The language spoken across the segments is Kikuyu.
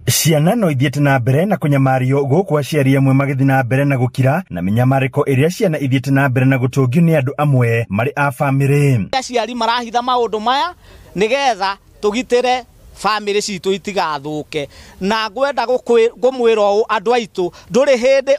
Ciana no ithiĩte na mbere na kũnyamario gũkũ aciari amwe magĩthiĩ na mbere na gũkira na mĩnyamarĩko ĩrĩa ciana ithiĩte na mbere na gũtũngio nĩ andũ amwe marĩ a bamĩrĩ. Aciari marahitha maũndũ maya nĩgetha tũgitĩre bamĩrĩ citũ itigathũke, na ngwenda ngũmwĩra ũũ andũ aitũ, ndũrĩ hĩndĩ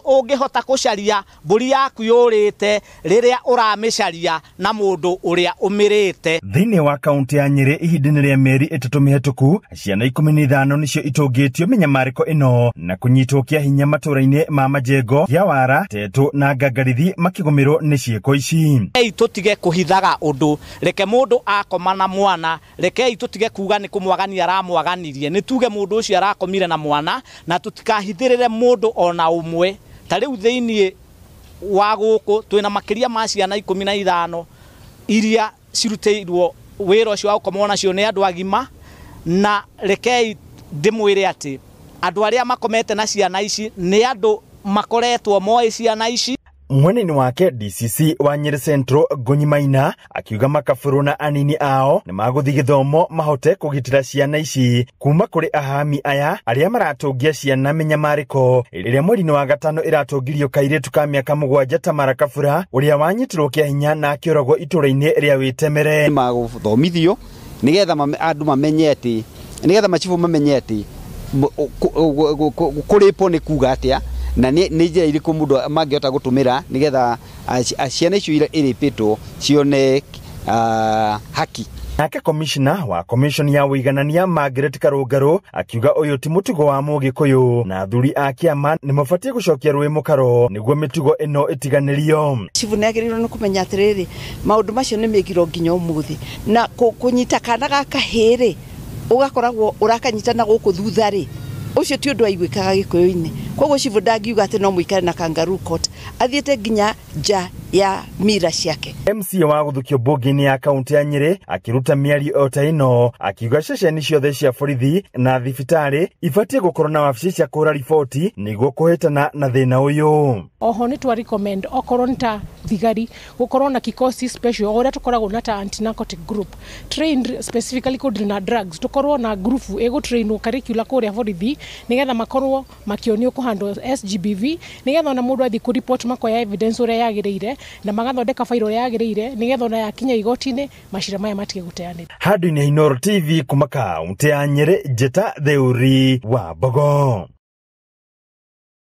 ũngĩhota gũcaria mbũri yaku yũrĩte rĩrĩa ũramĩcaria na mũndũ ũrĩa ũmĩrĩte. Thĩinĩ wa kaunti ya Nyĩrĩ ihinda-inĩ rĩa mĩeri 3 mĩhetũku, ciana 15 nĩcio itũngĩtio mĩnyamarĩko ĩno na kũnyitwo kĩa hinya matũũra-inĩ ma Majengo, Kĩawara, Tetũ na Ngangarithi makĩgũmĩrwo nĩ ciĩko ici. Rekei tũtige kũhithaga ũndũ, reke mũndũ akoma na mwana, rekei tũtige kuga nĩ kũmwagania aramwaganirie, nĩ tuge mũndũ ũcio arakomire na mwana na tũtikahithĩrĩre mũndũ ona ũmwe. Ta rĩu thĩinĩ wa gũkũ twĩna makĩria ma ciana 15 iria cirutĩirwo wĩra ũcio wa gũkomwo nacio nĩ andũ agima, na rekei ndĩmwĩre atĩ andũ arĩa makomete na ciana ici nĩ andũ makoretwo moĩ ciana ici. Mweneni wake DCC wa Nyeri Central Ngunyi Maina akiuga makabũrũ na anini ao nĩ magũthiĩ gĩthomo mahote kũgitĩra ciana ici kuma kũrĩ ahami aya arĩa maratũngia ciana mĩnyamarĩko ĩrĩa mweri-inĩ wa gatano ĩratũngirio kairĩtu ka mĩaka 7 Tamara Kabura ũrĩa wanyitirwo kĩa hinya na akĩũragwo itũũra-inĩ rĩa Wĩtemere. Magũthomithio nĩgetha andũ mamenye atĩ, nĩgetha macibũ mamenye atĩ kũrĩpwo nĩ kuga atĩa na nĩ njĩra irĩkũ mũndũ mangĩhota gũtũmĩra nĩgetha ciana icio iria irĩpĩtwo cione haki. Nake komishina wa komishoni ya ũiganania Margaret Karũngarũ akiuga ũyũ ti mũtugo wa Mũgĩkũyũ na athuri a kĩama nĩ mabatiĩ gũcokia rũĩ mũkaro nĩguo mĩtugo ĩno ĩtiganĩrio. Chifu nĩ agĩrĩirwo nĩ kũmenya atĩrĩrĩ, maũndũ macio nĩ mekirwo nginya ũmũthĩ, na kũnyita kana ga kahĩĩ rĩ, ũgakoragwo ũrakanyita na gũkũ thutha rĩ, ũcio ti ũndũ waiguĩkaga Gĩkũyũ-inĩ. Koguo chifu ndangiuga atĩ no mũikare na kangaroo court, athiĩte nginya nja ya mira ciake. MCA wa gũthukio mbunge-inĩ ya kaunti ya Nyĩrĩ akĩruta mĩario o ta ĩno akiuga ceceni ciothe cia borithi na thibitarĩ ibatiĩ gũkorwo na wabici cia kũhũra riboti nĩguo kũhĩtana na thĩna ũyũ. Oho nĩ twa recommend okorwo nĩ ta thigari gũkorwo na kikosi special ũrĩa tũkoragwo na ta anti-narcotic group trained specifically kũ deal na drugs, tũkorwo na group ĩgũ-trainwo curricula kũrĩa borithi nĩgetha makorwo makĩonio kũhandle SGBV, nĩgetha ona mũndũ athiĩ kũ-report makoya evidence ũrĩa yagĩrĩire na magathondeka file ũrĩa yagĩrĩire nĩgetha ona yakinya igoti-inĩ macira maya matige gũteanĩrio. Handũ-inĩ Inooro TV kuma kaunti ya Nyĩrĩ, Njĩta Theuri wa Mbogo.